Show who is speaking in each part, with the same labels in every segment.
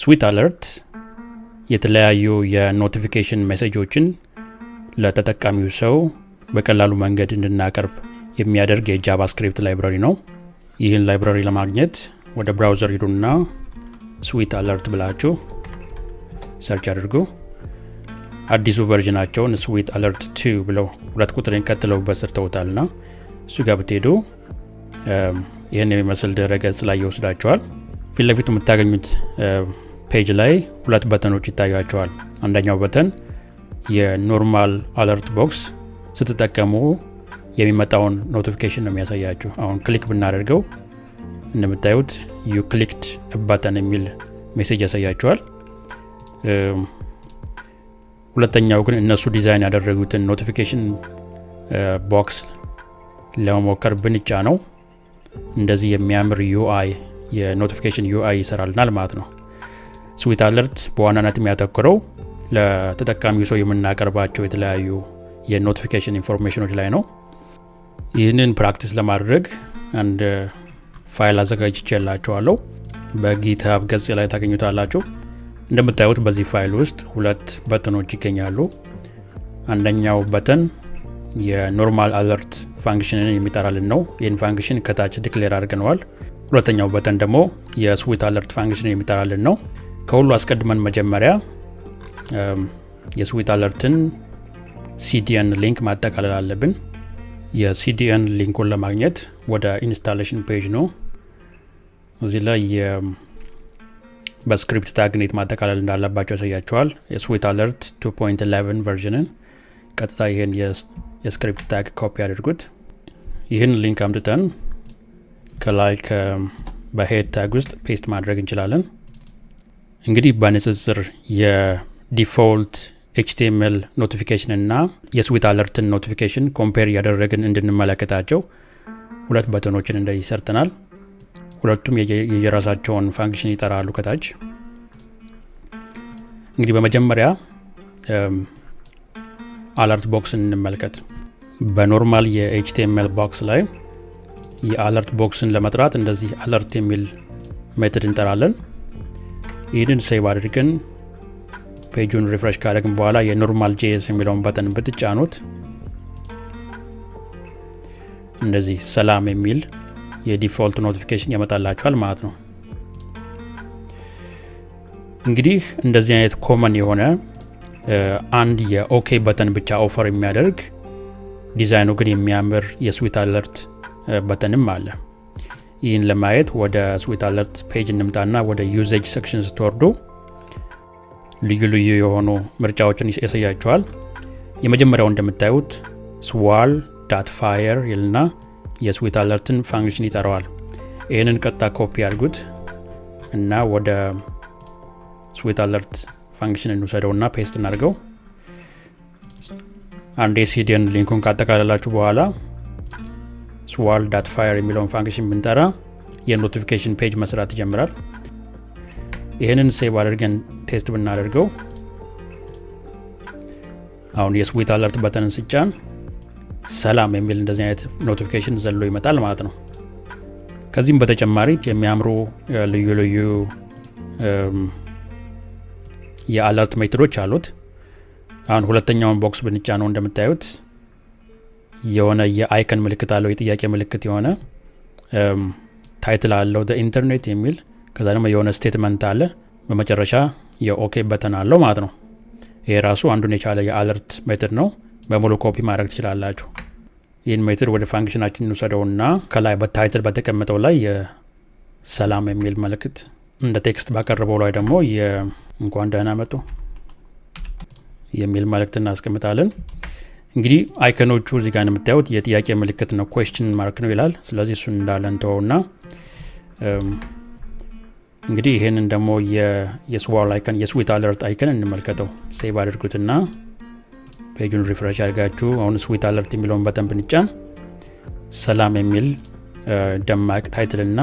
Speaker 1: Sweet Alert የተለያዩ የ notification message ኦችን ለተጠቃሚው ሰው በቀላሉ መንገድ እንድናቀርብ የሚያደርግ የ JavaScript library ነው። ይህን library ለማግኘት ወደ browser ሂዱና Sweet Alert ብላችሁ search አድርጉ። አዲሱ version ኣቸውን Sweet Alert 2 ብለው ሁለት ቁጥርን ቀጥለውበት ሰርተውታልና እሱ ጋር ብትሄዱ ይህን የሚመስል ድረ ገጽ ላይ ይወስዳችኋል። ፊት ለፊቱ የምታገኙት page ላይ ሁለት button ኦች ይታያችኋል። አንደኛው button የ normal alert box ስትጠቀሙ የሚመጣውን notification ነው የሚያሳያችሁ። አሁን click ብናደርገው እንደምታዩት "You clicked button" የሚል message ያሳያችኋል። ሁለተኛው ግን እነሱ ዲዛይን ያደረጉትን notification box ለመሞከር ብንጫነው እንደዚህ የሚያምር UI፣ የ notification UI ይሰራልናል ማለት ነው። Sweet Alert በዋናነት የሚያተኩረው ለተጠቃሚው ሰው የምናቀርባቸው የተለያዩ የ notification information ኦች ላይ ነው። ይህንን practice ለማድረግ አንድ ፋይል አዘጋጅቼላችኋለሁ። በ GitHub ገጽ ላይ ታገኙታላችሁ። እንደምታዩት በዚህ ፋይል ውስጥ ሁለት button ኦች ይገኛሉ። አንደኛው button የ normal alert function ን የሚጠራልን ነው። ይህን function ከታች declare አድርገነዋል። ሁለተኛው button ደግሞ የ Sweet Alert function የሚጠራልን ነው። ከሁሉ አስቀድመን መጀመሪያ የ Sweet Alert ን CDN link ማጠቃለል አለብን። የ CDN link ኡን ለማግኘት ወደ installation page ነው። እዚህ ላይ በ script tag እንዴት ማጠቃለል እንዳለባችሁ ያሳያችኋል። የ Sweet Alert 2.11 version ን ቀጥታ ይህን የ script tag copy አድርጉት። ይህን link አምጥተን ከላይ በ head tag ውስጥ paste ማድረግ እንችላለን። እንግዲህ በንጽጽር የ default HTML notification እና የ Sweet Alert ን notification compare እያደረግን እንድንመለከታቸው ሁለት button ኦችን እንደዚህ ሰርተናል። ሁለቱም የየራሳቸውን function ይጠራሉ ከታች። እንግዲህ በመጀመሪያ alert box ን እንመልከት። በ normal የ HTML box ላይ የ alert box ን ለመጥራት እንደዚህ alert የሚል method እንጠራለን። ይህንን save አድርገን page ኡን refresh ካደረግን በኋላ የ normal JS የሚለውን button ብትጫኑት እንደዚህ ሰላም የሚል የ default notification ያመጣላችኋል ማለት ነው። እንግዲህ እንደዚህ አይነት common የሆነ አንድ የ okay button ብቻ offer የሚያደርግ፣ ዲዛይኑ ግን የሚያምር የ Sweet Alert button ም አለ። ይህን ለማየት ወደ Sweet Alert page እንምጣና ወደ usage section ስትወርዱ ልዩ ልዩ የሆኑ ምርጫዎችን ያሳያችኋል። የመጀመሪያው እንደምታዩት swal.fire ይልና የ Sweet Alert ን function ይጠራዋል። ይህንን ቀጥታ ኮፒ አድርጉት እና ወደ Sweet Alert function እንውሰደውና paste እናድርገው። አንድ የ CDN link ኡን ካጠቃለላችሁ በኋላ swal.fire የሚለውን function ብንጠራ የ notification page መስራት ይጀምራል። ይህንን save አድርገን test ብናደርገው አሁን የ Sweet Alert button ን ስጫን ሰላም የሚል እንደዚህ አይነት notification ዘሎ ይመጣል ማለት ነው። ከዚህም በተጨማሪ የሚያምሩ ልዩ ልዩ የ alert method ኦች አሉት። አሁን ሁለተኛውን box ብንጫነው እንደምታዩት የሆነ የ icon ምልክት አለው፣ የጥያቄ ምልክት የሆነ title አለው "ኢንተርኔት" የሚል፣ ከዛ ደግሞ የሆነ statement አለ፣ በመጨረሻ የ okay button አለው ማለት ነው። ይሄ ራሱ አንዱን የቻለ የ alert method ነው። በሙሉ ኮፒ ማድረግ ትችላላችሁ። ይህን method ወደ function ኣችን እንውሰደውና ከላይ በ title በተቀመጠው ላይ የሰላም የሚል መልእክት፣ እንደ text ባቀረበው ላይ ደግሞ የእንኳን ደህና መጡ የሚል መልእክት እናስቀምጣለን። እንግዲህ icon ኦቹ እዚህ ጋር እንደምታዩት የጥያቄ ምልክት ነው፣ question mark ነው ይላል። ስለዚህ እሱን እንዳለ እንተወውና እንግዲህ ይህንን ደግሞ የ swal icon፣ የ Sweet Alert icon እንመልከተው። Save አድርጉትና page ኡን refresh አድርጋችሁ አሁን Sweet Alert የሚለውን button ብንጫን ሰላም የሚል ደማቅ title እና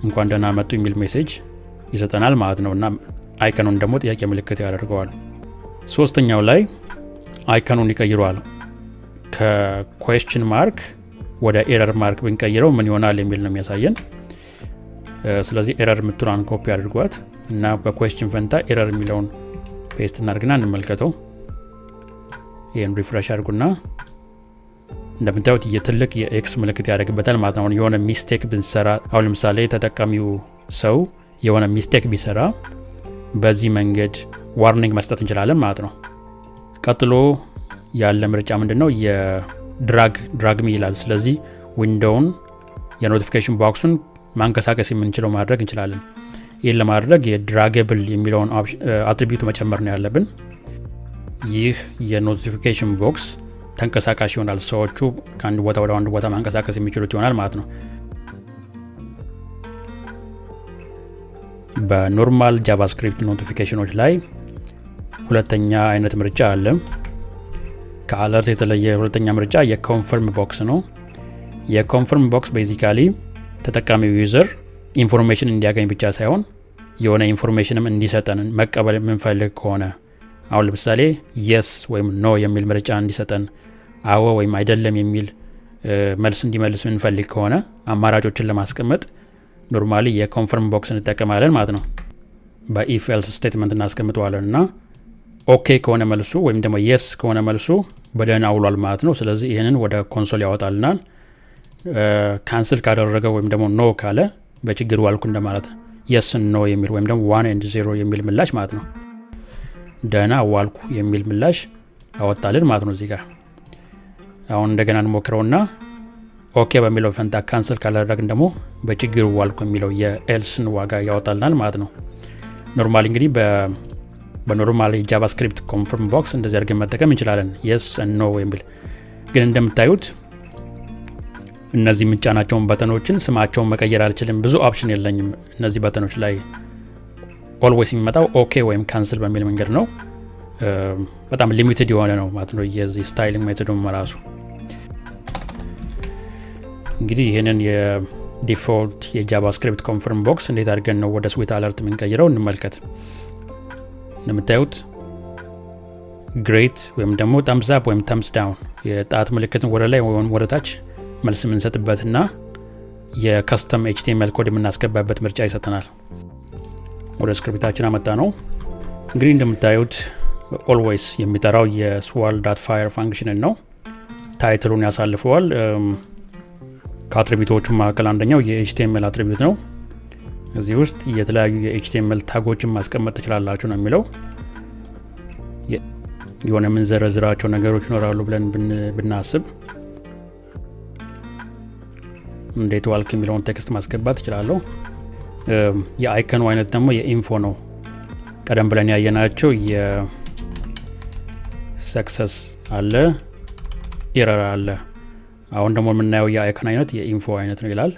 Speaker 1: እንኳን ደህና መጡ የሚል message ይሰጠናል ማለት ነው፣ እና icon ኑን ደግሞ ጥያቄ ምልክት ያደርገዋል። ሶስተኛው ላይ icon ኑን ይቀይረዋል። ከ question mark ወደ error mark ብንቀይረው ምን ይሆናል የሚል ነው የሚያሳየን። ስለዚህ error የምትሏን ኮፒ አድርጓት። እና በ question ፈንታ error የሚለውን paste እናድርግና እንመልከተው። ይህን refresh አድርጉና እንደምታዩት የትልቅ የ X ምልክት ያደርግበታል ማለት ነው። አሁን የሆነ mistake ብንሰራ፣ አሁን ለምሳሌ ተጠቃሚው ሰው የሆነ mistake ቢሰራ በዚህ መንገድ warning መስጠት እንችላለን ማለት ነው። ቀጥሎ ያለ ምርጫ ምንድን ነው? የ drag me ይላል። ስለዚህ window ውን የ notification box ኡን ማንቀሳቀስ የምንችለው ማድረግ እንችላለን። ይህን ለማድረግ የ draggable የሚለውን attribute መጨመር ነው ያለብን። ይህ የ notification box ተንቀሳቃሽ ይሆናል። ሰዎቹ ከአንድ ቦታ ወደ አንድ ቦታ ማንቀሳቀስ የሚችሉት ይሆናል ማለት ነው። በ normal JavaScript notification ኖች ላይ ሁለተኛ አይነት ምርጫ አለ። ከ alert የተለየ ሁለተኛ ምርጫ የ confirm box ነው። የ confirm box basically ተጠቃሚው user information እንዲያገኝ ብቻ ሳይሆን የሆነ information ም እንዲሰጠን መቀበል የምንፈልግ ከሆነ፣ አሁን ለምሳሌ yes ወይም no የሚል ምርጫ እንዲሰጠን፣ አዎ ወይም አይደለም የሚል መልስ እንዲመልስ የምንፈልግ ከሆነ አማራጮችን ለማስቀመጥ normally የ confirm box እንጠቀማለን ማለት ነው። በ if else statement እናስቀምጠዋለን እና okay ከሆነ መልሱ ወይም ደግሞ yes ከሆነ መልሱ በደህና ውሏል ማለት ነው። ስለዚህ ይህንን ወደ console ያወጣልናል። Cancel ካደረገ ወይም ደግሞ no ካለ በችግር ዋልኩ እንደማለት ነው። Yes, no የሚል ወይም ደግሞ 1 and 0 የሚል ምላሽ ማለት ነው። ደህና ዋልኩ የሚል ምላሽ አወጣልን ማለት ነው እዚህ ጋር። አሁን እንደገና እንሞክረውና okay በሚለው ፈንታ cancel ካላደረግን ደግሞ በችግር ዋልኩ የሚለው የ else ን ዋጋ ያወጣልናል ማለት ነው። Normally እንግዲህ በ normal የ JavaScript confirm box እንደዚህ አድርገን መጠቀም እንችላለን። Yes, no የሚል። ግን እንደምታዩት እነዚህ የምጫናቸውን button ኖችን ስማቸውን መቀየር አልችልም። ብዙ option የለኝም። እነዚህ button ኖች ላይ always የሚመጣው okay ወይም cancel በሚል መንገድ ነው። በጣም limited የሆነ ነው ማለት ነው የዚህ styling method ኡም ራሱ። እንግዲህ ይህንን የ default የ JavaScript confirm box እንዴት አድርገን ነው ወደ sweet alert የምንቀይረው እንመልከት። እንደምታዩት great ወይም ደግሞ thumbs up ወይም thumbs down፣ የጣት ምልክትን ወደ ላይ ወይም ወደ ታች መልስ የምንሰጥበትና የ custom HTML code የምናስገባበት ምርጫ ይሰጠናል። ወደ script ኣችን አመጣነው። እንግዲህ እንደምታዩት always የሚጠራው የ swal.fire function ን ነው። Title ኡን ያሳልፈዋል። ከ attribute ኦቹ መካከል አንደኛው የ HTML attribute ነው። እዚህ ውስጥ የተለያዩ የ HTML tag ኦችን ማስቀመጥ ትችላላችሁ ነው የሚለው። የሆነ የምንዘረዝራቸው ነገሮች ይኖራሉ ብለን ብናስብ እንዴት ዋልክ የሚለውን text ማስገባት እችላለሁ። የ icon ኑ አይነት ደግሞ የ info ነው። ቀደም ብለን ያየናቸው የ success አለ፣ error አለ። አሁን ደግሞ የምናየው የ icon አይነት የ info አይነት ነው ይላል።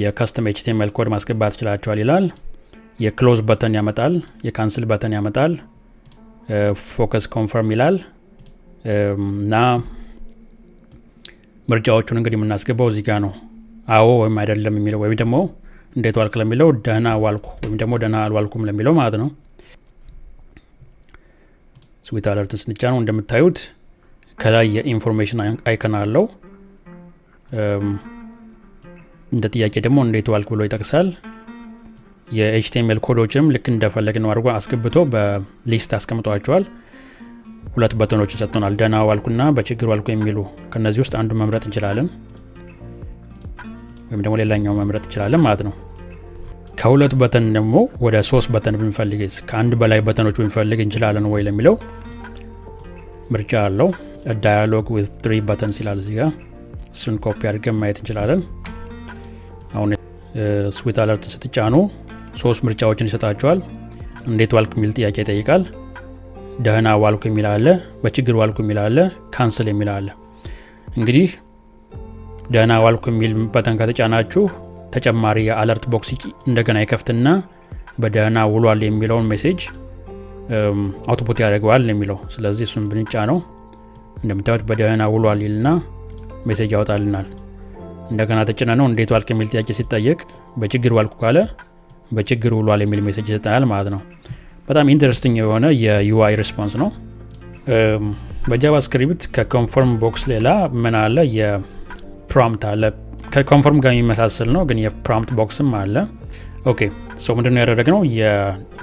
Speaker 1: የ custom HTML code ማስገባት ትችላቸዋል ይላል። የ close button ያመጣል፣ የ cancel button ያመጣል፣ focus confirm ይላል እና ምርጫዎቹን እንግዲህ የምናስገባው እዚህ ጋር ነው። አዎ ወይም አይደለም የሚለው ወይም ደግሞ እንዴት ዋልክ ለሚለው ደህና ዋልኩ ወይም ደግሞ ደህና አልዋልኩም ለሚለው ማለት ነው። Sweet alert ን ስንጫነው እንደምታዩት ከላይ የ information icon አለው። እንደ ጥያቄ ደግሞ እንዴት ዋልክ ብሎ ይጠቅሳል። የ HTML ኮዶችንም ልክ እንደፈለግነው አድርጎ አስገብቶ በ list አስቀምጧቸዋል። ሁለት button ኖችን ሰጥቶናል። ደህና ዋልኩና በችግር ዋልኩ የሚሉ። ከነዚህ ውስጥ አንዱ መምረጥ እንችላለን፣ ወይም ደግሞ ሌላኛው መምረጥ እንችላለን ማለት ነው። ከሁለት button ደግሞ ወደ ሶስት button ብንፈልግ፣ ከአንድ በላይ button ኖች ብንፈልግ እንችላለን ወይ ለሚለው ምርጫ አለው። Dialog with three buttons ይላል እዚህ ጋር። እሱን ኮፒ አድርገን ማየት እንችላለን። አሁን sweet alert ስትጫኑ ሶስት ምርጫዎችን ይሰጣችኋል። እንዴት ዋልክ የሚል ጥያቄ ይጠይቃል። ደህና ዋልኩ የሚል አለ፣ በችግር ዋልኩ የሚል አለ፣ cancel የሚል አለ። እንግዲህ ደህና ዋልኩ የሚል button ከተጫናችሁ ተጨማሪ የ alert box እንደገና ይከፍትና በደህና ውሏል የሚለውን message output ያደርገዋል የሚለው። ስለዚህ እሱን ብንጫነው እንደምታዩት በደህና ውሏል ይልና message ያወጣልናል። እንደገና ተጭነነው እንዴት ዋልክ የሚል ጥያቄ ሲጠየቅ በችግር ዋልኩ ካለ በችግር ውሏል የሚል message ይሰጠናል ማለት ነው። በጣም interesting የሆነ የ UI response ነው። በ JavaScript ከ confirm box ሌላ ምን አለ? የ prompt አለ። ከ confirm ጋር የሚመሳሰል ነው፣ ግን የ prompt box ም አለ። Okay፣ So ምንድነው ያደረግነው? የ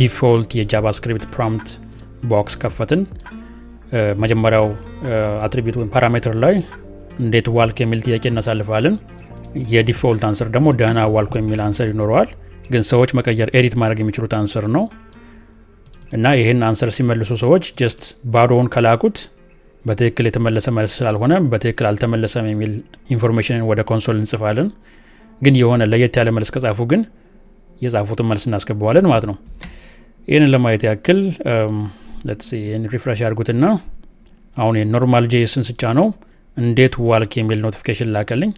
Speaker 1: default የ JavaScript prompt box ከፈትን። መጀመሪያው attribute ወይም parameter ላይ እንዴት ዋልክ የሚል ጥያቄ እናሳልፋለን። የ default answer ደግሞ ደህና ዋልኩ የሚል answer ይኖረዋል። ግን ሰዎች መቀየር፣ edit ማድረግ የሚችሉት answer ነው። እና ይህን answer ሲመልሱ ሰዎች just ባዶውን ከላኩት በትክክል የተመለሰ መልስ ስላልሆነ በትክክል አልተመለሰም የሚል information ን ወደ console እንጽፋለን። ግን የሆነ ለየት ያለ መልስ ከጻፉ ግን የጻፉትን መልስ እናስገባዋለን ማለት ነው። ይህንን ለማየት ያክል ይህን refresh ያድርጉትና አሁን የ normal JS ን ስጫነው እንዴት ዋልክ የሚል notification ላከልኝ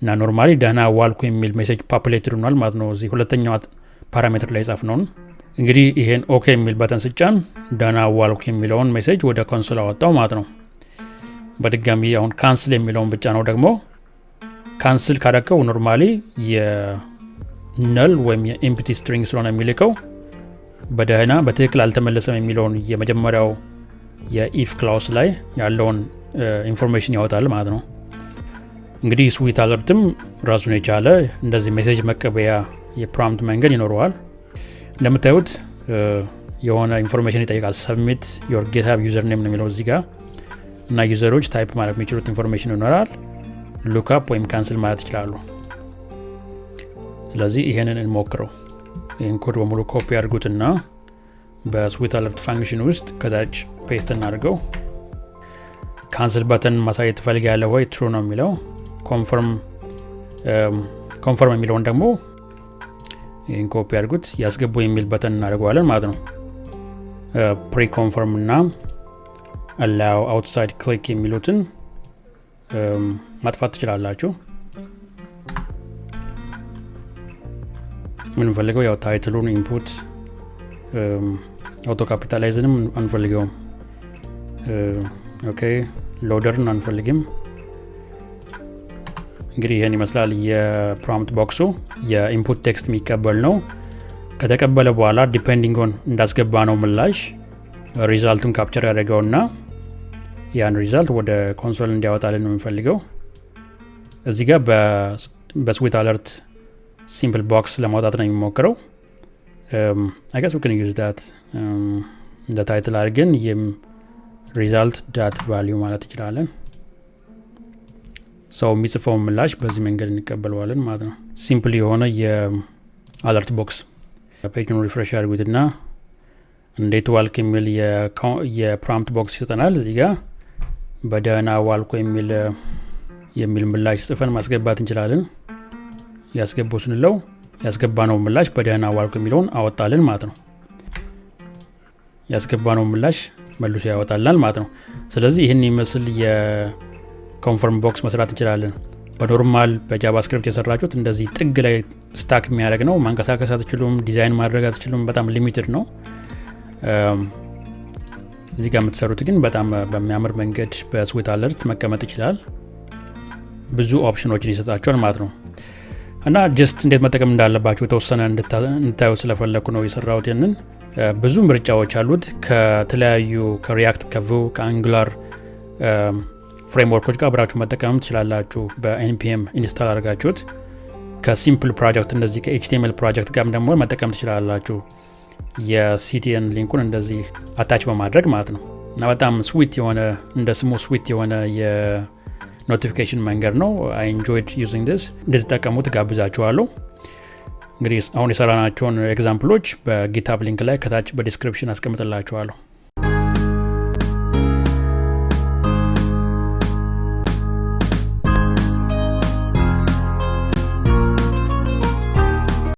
Speaker 1: እና normally ደህና ዋልኩ የሚል message populated ሆኗል ማለት ነው። እዚህ ሁለተኛው parameter ላይ የጻፍነውን እንግዲህ ይሄን okay የሚል button ስጫን ደህና ዋልኩ የሚለውን message ወደ console አወጣው ማለት ነው። በድጋሚ አሁን cancel የሚለውን ብጫነው ደግሞ cancel ካደረገው normally የ null ወይም የ empty string ስለሆነ የሚልከው በደህና በትክክል አልተመለሰም የሚለውን የመጀመሪያው የ if clause ላይ ያለውን information ያወጣል ማለት ነው። እንግዲህ Sweet Alert ም ራሱን የቻለ እንደዚህ message መቀበያ የ prompt መንገድ ይኖረዋል። እንደምታዩት የሆነ information ይጠይቃል። "Submit your GitHub username" ነው የሚለው እዚህ ጋር እና user ኦች type ማድረግ የሚችሉት information ይኖራል። Lookup ወይም cancel ማለት ይችላሉ። ስለዚህ ይሄንን እንሞክረው። ይህን ኮድ በሙሉ ኮፒ አድርጉትና በ Sweet Alert function ውስጥ ከታች paste እናድርገው። Cancel button ማሳየት ትፈልጋለህ ወይ? True ነው የሚለው። Confirm የሚለውን ደግሞ ይህን ኮፒ አድርጉት፣ ያስገቡ የሚል button እናደርገዋለን ማለት ነው። Pre confirm እና allow outside click የሚሉትን ማጥፋት ትችላላችሁ። የምንፈልገው ያው title ኡን፣ input፣ auto capitalize ንም አንፈልገውም። Okay, loader ን አንፈልግም። እንግዲህ ይህን ይመስላል የ prompt box ኡ። የ input text የሚቀበል ነው። ከተቀበለ በኋላ depending on እንዳስገባነው ምላሽ result ኡን capture ያደርገውና ያን result ወደ console እንዲያወጣልን ነው የምንፈልገው። እዚህ ጋር በ Sweet Alert simple box ለማውጣት ነው የሚሞክረው። I guess we can use that እንደ title አድርገን ይህም result dot value ማለት እንችላለን። ሰው የሚጽፈውን ምላሽ በዚህ መንገድ እንቀበለዋለን ማለት ነው። Simple የሆነ የ alert box። Page ኡን refresh ያድርጉትና እንዴት ዋልክ የሚል የ prompt box ይሰጠናል። እዚህ ጋ በደህና ዋልኩ የሚል ምላሽ ጽፈን ማስገባት እንችላለን። ያስገቡ ስንለው ያስገባነው ምላሽ በደህና ዋልኩ የሚለውን አወጣልን ማለት ነው። ያስገባነው ምላሽ መልሶ ያወጣልናል ማለት ነው። ስለዚህ ይህን ይመስል የ confirm box መስራት እንችላለን። በ normal በ JavaScript የሰራችሁት እንደዚህ ጥግ ላይ stuck የሚያደርግ ነው። ማንቀሳቀስ አትችሉም። ዲዛይን ማድረግ አትችሉም። በጣም limited ነው። እዚህ ጋር የምትሰሩት ግን በጣም በሚያምር መንገድ በ Sweet Alert መቀመጥ ይችላል። ብዙ option ኦችን ይሰጣችኋል ማለት ነው። እና just እንዴት መጠቀም እንዳለባችሁ የተወሰነ እንድታዩ ስለፈለግኩ ነው የሰራሁት። ይህንን ብዙ ምርጫዎች አሉት። ከተለያዩ ከ React፣ ከ Vue፣ ከ Angular framework ኦች ጋር አብራችሁ መጠቀምም ትችላላችሁ። በ npm install አድርጋችሁት ከ simple project እንደዚህ ከ HTML project ጋርም ደግሞ መጠቀም ትችላላችሁ። የ CDN link ኡን እንደዚህ attach በማድረግ ማለት ነው። እና በጣም sweet የሆነ፣ እንደ ስሙ sweet የሆነ የ notification መንገድ ነው። I enjoyed using this። እንድትጠቀሙት ጋብዛችኋለሁ። እንግዲህ አሁን የሰራናቸውን example ኦች በ GitHub link ላይ ከታች በ description አስቀምጥላችኋለሁ።